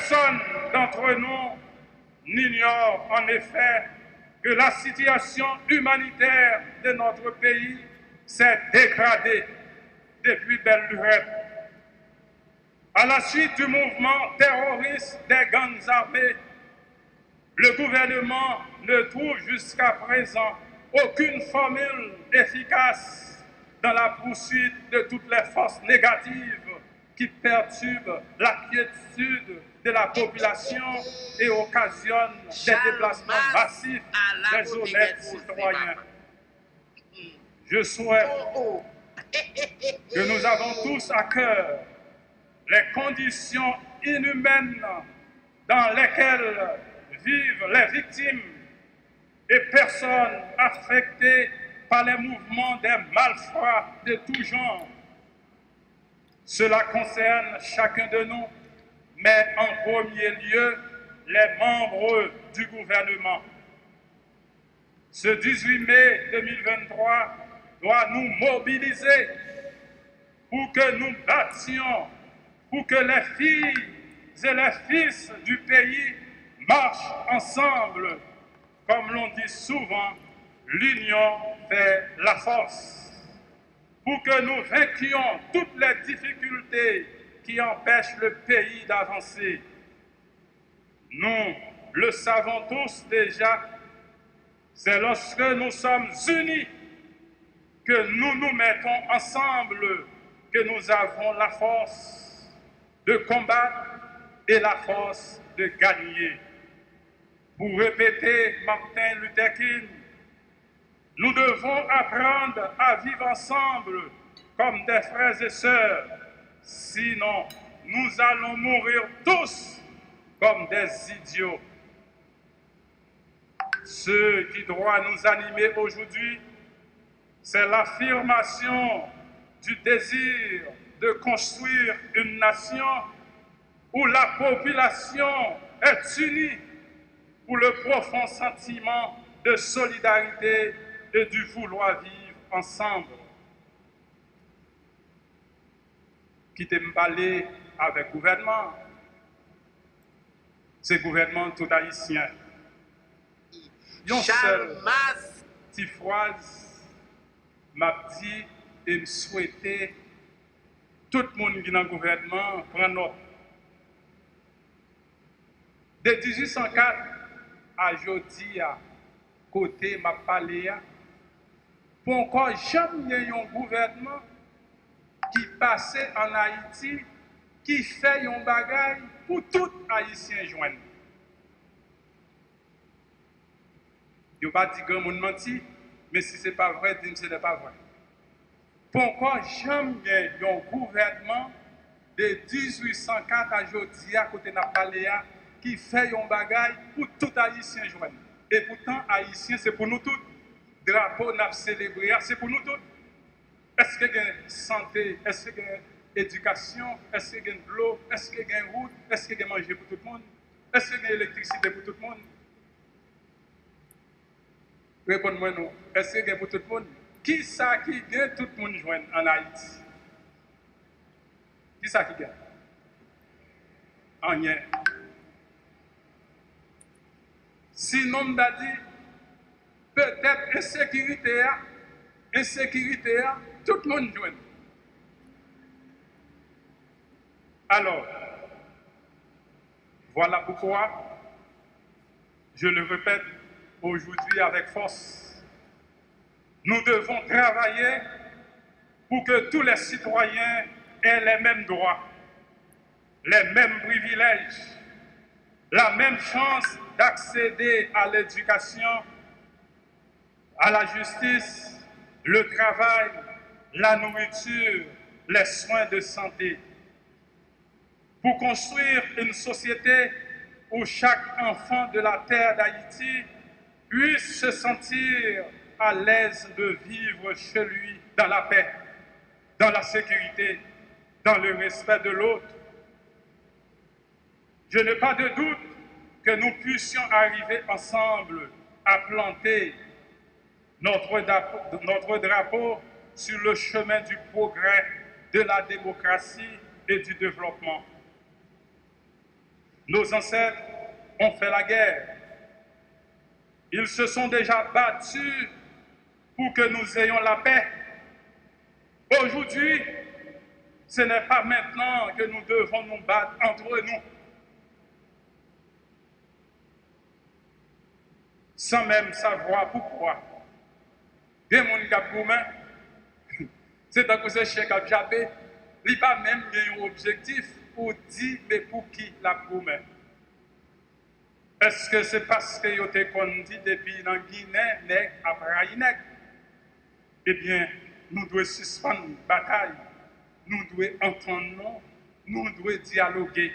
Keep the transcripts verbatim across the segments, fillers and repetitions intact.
Personne d'entre nous n'ignore en effet que la situation humanitaire de notre pays s'est dégradée depuis belle lurette. À la suite du mouvement terroriste des gangs armés, le gouvernement ne trouve jusqu'à présent aucune formule efficace dans la poursuite de toutes les forces négatives qui perturbent la quiétude de la population et occasionnent des déplacements massifs des honnêtes citoyens. Je souhaite que nous avons tous à cœur les conditions inhumaines dans lesquelles vivent les victimes et personnes affectées par les mouvements des malfrats de tout genre. Cela concerne chacun de nous, mais en premier lieu les membres du gouvernement. Ce dix-huit mai deux mille vingt-trois doit nous mobiliser pour que nous battions, pour que les filles et les fils du pays marchent ensemble. Comme l'on dit souvent, l'union fait la force. Pour que nous vainquions toutes les difficultés qui empêchent le pays d'avancer. Nous le savons tous déjà, c'est lorsque nous sommes unis que nous nous mettons ensemble que nous avons la force de combattre et la force de gagner. Pour répéter Martin Luther King, nous devons apprendre à vivre ensemble comme des frères et sœurs, sinon nous allons mourir tous comme des idiots. Ce qui doit nous animer aujourd'hui, c'est l'affirmation du désir de construire une nation où la population est unie pour le profond sentiment de solidarité et du vouloir vivre ensemble. Kite m pale avèk gouvènman an. Se gouvènman tout ayisyen. Yon sèl ti fraz m ap di e m swete tout moun ki nan gouvènman an pran nòt. De dizuit san kat a jodi a, kote m ap pale a, ponkò janm gen yon gouvènman ki pase ann Ayiti ki fè yon bagay pou tout Ayisyen jwenn. Yo pa di granmoun manti, men si se pa vre, di m se pa vre. Ponkò janm gen yon gouvènman de dizuit san kat a jodi a kote n ap pale a ki fè yon bagay pou tout Ayisyen jwenn. Epoutan, Ayisyen se pou nou tout. Drapo n ap selebre a se pou nou tout. Èske gen sante? Èske gen edikasyon? Èske gen dlo? Èske gen wout? Èske gen manje pou tout moun? Èske gen elektrisite pou tout moun? Reponn mwen non. Èske gen pou tout moun? Kisa ki gen tout moun jwenn ann Ayiti? Kisa ki gen? Anyen. Sinon m ta di, petèt ensekirite a, ensekirite a, tout moun jwenn. Alò, vwala poukwa, je le répète aujourd'hui avec force, nous devons travailler pour que tous les citoyens aient les mêmes droits, les mêmes privilèges, la même chance d'accéder à l'éducation, à la justice, le travail, la nourriture, les soins de santé. Pour construire une société où chaque enfant de la terre d'Haïti puisse se sentir à l'aise de vivre chez lui dans la paix, dans la sécurité, dans le respect de l'autre. Je n'ai pas de doute que nous puissions arriver ensemble à planter notre drapeau, notre drapeau sur le chemin du progrès, de la démocratie et du développement. Nos ancêtres ont fait la guerre. Ils se sont déjà battus pour que nous ayons la paix. Aujourd'hui, ce n'est pas maintenant que nous devons nous battre entre nous, sans même savoir pourquoi. Gen moun k ap goumen, se tankou se chen k ap jape, li pa menm gen yon objektif pou di men pou ki l ap goumen. Èske se paske yo te konn di depi nan Ginen nèg ap rayi nèg? Ebyen, nou dwe sispann batay, nou dwe antann nou, nou dwe dyaloge.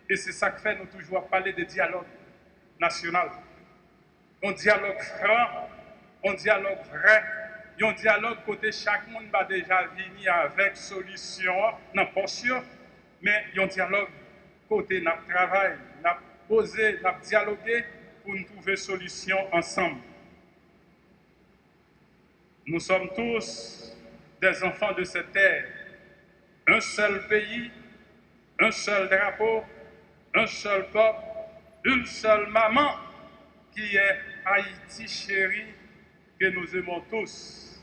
E se sa k fè nou toujou ap pale de dyalòg nasyonal. Yon dyalòg fran, yon dyalòg vrè, yon dyalòg kote chak moun pa deja vini avèk solisyon an nan pòch yo, men yon dyalòg kote n ap travay, n ap poze, n ap dyaloge pou n twouve solisyon ansanm. Nous sommes tous des enfants de cette terre. Un seul pays, un seul drapeau, un seul peuple, une seule maman qui est Haïti chérie que nous aimons tous.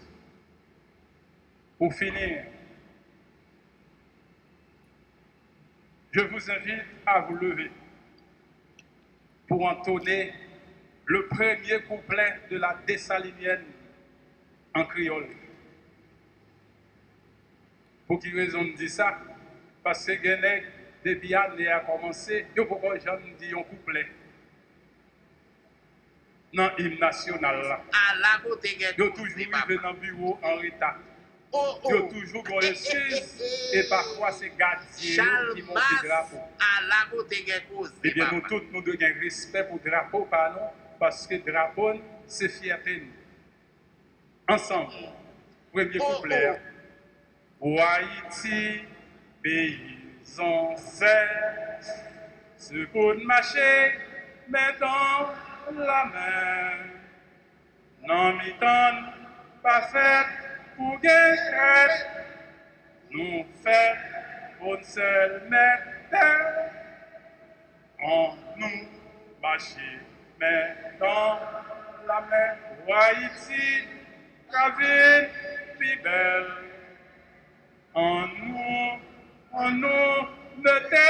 Pour finir, je vous invite à vous lever pour entonner le premier couplet de la Dessalinienne en créole. Pou ki rezon m di sa? Paske gen nèg, depi ane a kòmanse, yo poko janm di yon kouplè nan im nasyonal la. Ala kote gen koze, papa. Yo toujou rive nan biwo an reta. Oh, oh. Yo toujou gon eskiz, e pafwa se gadyen yo ki monte drapo. Ala kote gen koze, papa. Ebyen, nou tout, nou dwe gen respè pou drapo pa nou, paske drapo n se fyète n. Ansanm, premye kouplè a. Pou Ayiti, peyi zansèt, se pou n mache men dan la men. Nan mitan n, pa fèt pou gen trèt, nou fèt pou n sèl mèt tè. Annou mache men dan la men pou Ayiti ka vin pi bèl. Annou, annou mete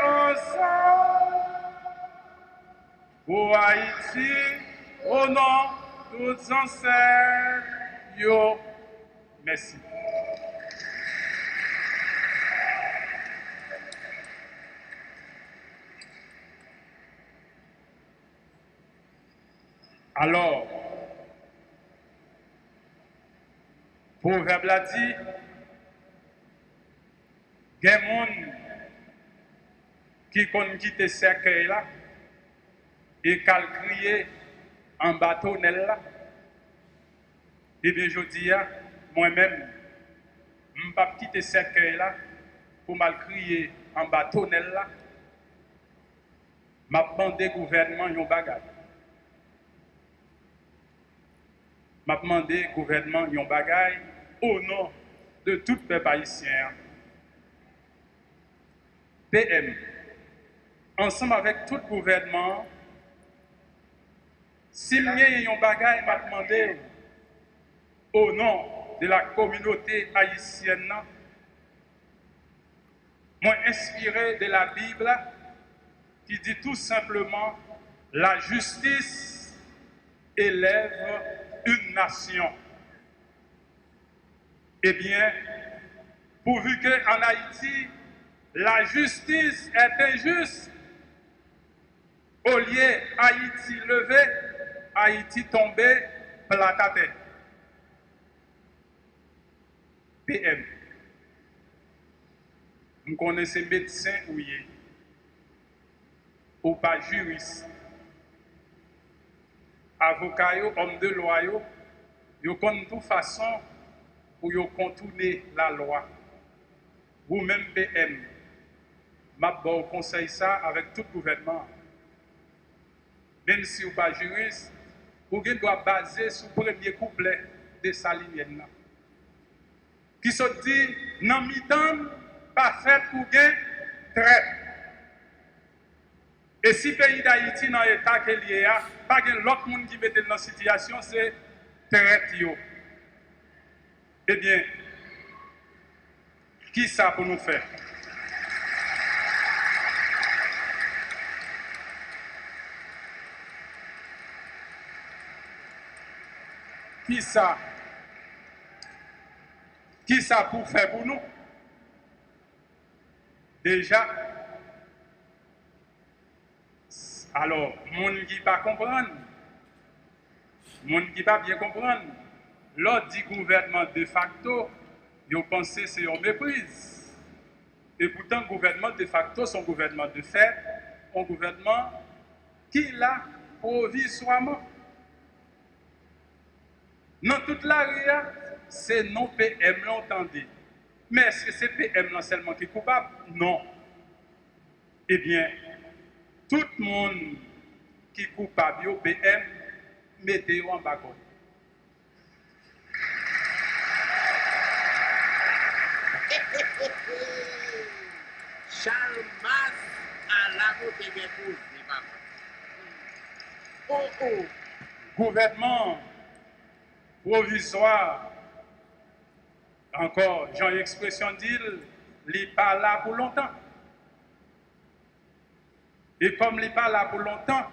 ansanm pou Ayiti, o non tout zansèt yo. Mèsi. Alò, pwovèb la di, gen moun ki konn kite sèkèy la e k al kriye anba tonèl la. Ebyen, jodi a, mwen menm, m p ap kite sèkèy la pou m al kriye anba tonèl la. M ap mande gouvènman yon bagay. M ap mande gouvènman yon bagay o non de tout pèp ayisyen an. P M, ansanm avèk tout gouvènman an, si m genyen yon bagay m ap mande w o non de la kominote ayisyèn nan, mwen enspire de la Bible qui dit tout simplement, la justice élève une nation. Ebyen, pourvu que en Haïti, la justice est injuste, olye Ayiti leve, Ayiti tonbe plat atè. P M, m konnen se medsen ou ye. Ou pa jiris. Avoka yo, òm de lwa yo, yo konn tou fason pou yo kontounen lalwa. Ou menm P M, m ap ba w konsèy sa avèk tout gouvènman an. Menm si w pa jiris, ou gen dwa baze sou premye kouplè Desalinyèn nan, ki sot di, nan mitan n, pa fèt pou gen trèt. E si peyi Dayiti nan eta ke l ye a, pa gen lòt moun ki mete l nan sitiyasyon, se trèt yo. Ebyen, kisa pou nou fè? Kisa? Kisa pou fè pou nou? Deja, alò, moun ki pa konprann, moun ki pa byen konprann, lè w di gouvènman defakto, yo panse se yon mepriz. Epoutan, gouvènman defakto se yon gouvènman de fèt, yon gouvènman ki la pwovizwaman. Nan tout lari a, se non P M lan w tande. Men èske se P M lan sèlman ki koupab? Non. Ebyen, tout moun ki koupab yo, P M mete yo anba kòd. Chalmas, ala kote gen koze, papa. O, o. Gouvènman pwovizwa, ankò, jan ekspresyon di l, li pa la pou lontan. E kòm li pa la pou lontan,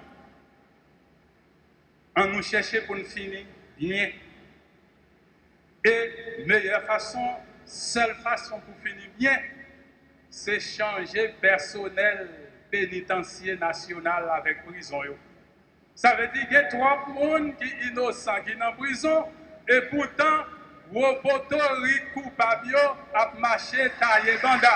ann nou chèche pou n fini byen. E meyè fason, sèl fason pou fini byen, se chanje pèsonèl penitansye nasyonal avèk prizon yo. Sa vle di gen twòp moun ki inosan ki nan prizon, epoutan gwo potorik koupab yo ap mache taye banda.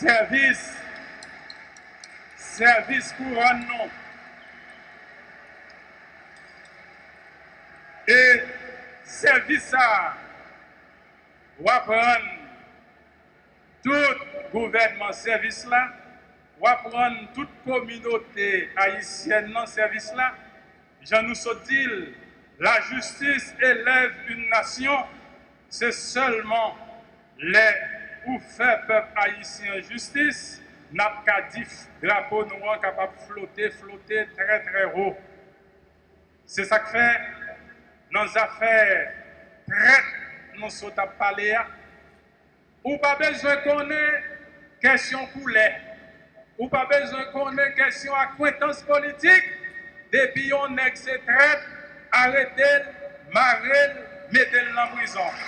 Sèvis, sèvis kouwòn nou. E sèvis sa a, w ap rann tout gouvènman sèvis la, w ap rann tout kominote ayisyèn nan sèvis la. Jan nou sot di l, la justice élève une nation, se sèlman lè ou fè pèp ayisyen jistis, n ap ka di drapo nou an kapab flote, flote trè, trè wo. Se sa k fè, nan zafè trèt nou sot ap pale a, ou pa bezwen konnen kesyon koulè, ou pa bezwen konnen kesyon akwentans politik, depi yon nèg se trèt, arete l, mare l, mete l nan prizon.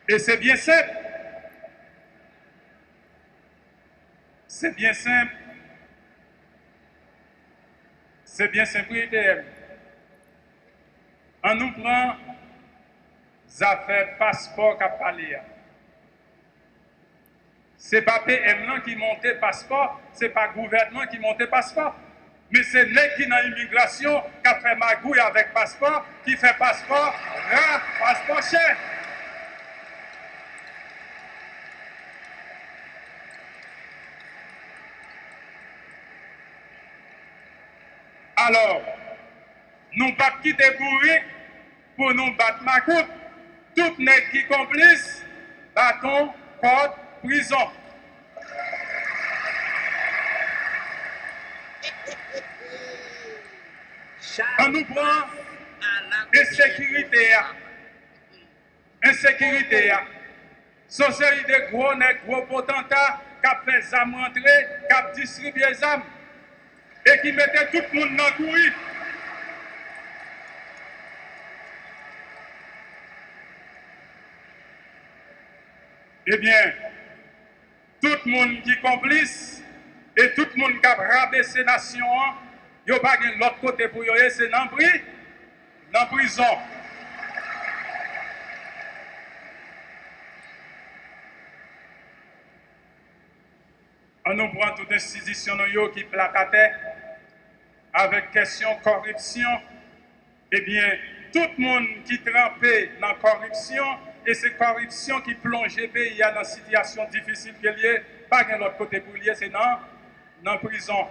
E se byen senp. Se byen senp. Se byen senp, wi, P M. An nou pran zafè paspò k ap pale a. Se pa P M lan ki monte paspò, se pa gouvènman ki monte paspò. Men se nèg ki nan imigrasyon k ap fè magouy avèk paspò, ki fè paspò ra, paspò chè. Alò, nou p ap kite bourik pou nou bat makout. Tout nèg ki konplis, baton, kòd, prizon. An nou pran ensekirite a. Ensekirite a. Se yon seri de gwo nèg, gwo potanta k ap fè zam rantre, k ap distribye zam, e ki mete tout moun nan kouri. Ebyen, tout moun ki konplis e tout moun k ap rabese nasyon an, yo pa gen lòt kote pou yo ye, se nan pri, nan prizon. An nou pran tout enstitisyon nou yo ki plat atè avèk kesyon kòripsyon. Ebyen, tout moun ki tranpe nan kòripsyon, E se kòripsyon ki plonje peyi a nan sitiyasyon difisil ke l ye. Pa gen lòt kote pou l ye, se nan, nan prizon.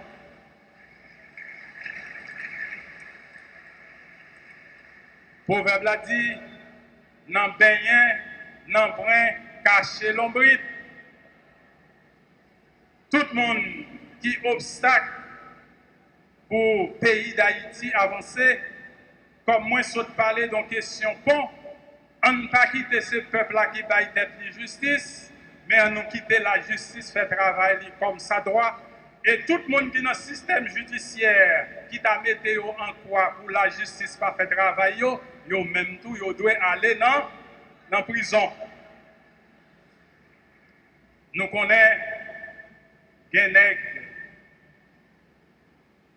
Pwovèb la di, nan benyen, nan pwen, kache lonbrit. Tout moun ki obstak pou peyi Dayiti avanse, kòm mwen sot pale de yon kesyon pon, ann pa kite se pèp la ki bay tèt li jistis, men ann nou kite lajistis fè travay li kòmsadwa. E tout moun ki nan sistèm jidisyè ki ta mete yo an kwa pou lajistis pa fè travay yo, yo menm tou yo dwe ale nan, nan prizon. Nou konnen gen nèg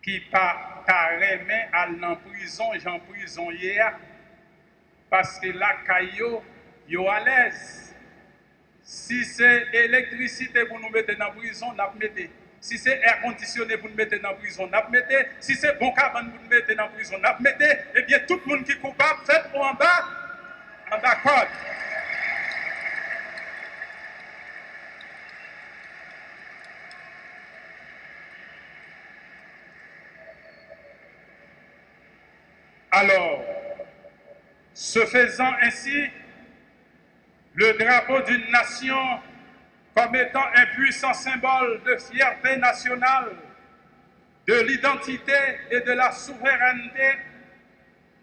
ki pa ta renmen al nan prizon jan prizon ye a, paske lakay yo, yo alèz. Si se elektrisite pou nou mete nan prizon, n ap mete. Si se èkondisyone pou n mete nan prizon, n ap mete. Si se bon kabann pou n mete nan prizon, n ap mete. Ebyen, tout moun ki koupab, fèt ou anba, anba kòd. Alors, ce faisant ainsi, le drapeau d'une nation comme étant un puissant symbole de fierté nationale, de l'identité et de la souveraineté,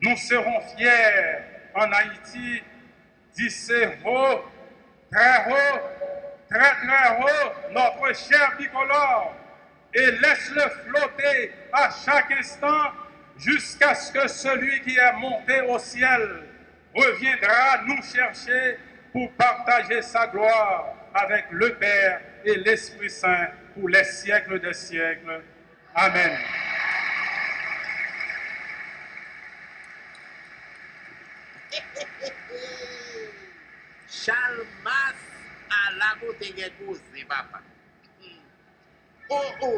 nous serons fiers en Haïti d'hisser haut, très haut, très très haut notre cher bicolore et laisse-le flotter à chaque instant jusqu'à ce que celui qui est monté au ciel reviendra nous chercher pour partager sa gloire avec le Père et l'Esprit Saint pour les siècles des siècles. Amèn. Chalmas, ala kote gen koze, papa. O, o,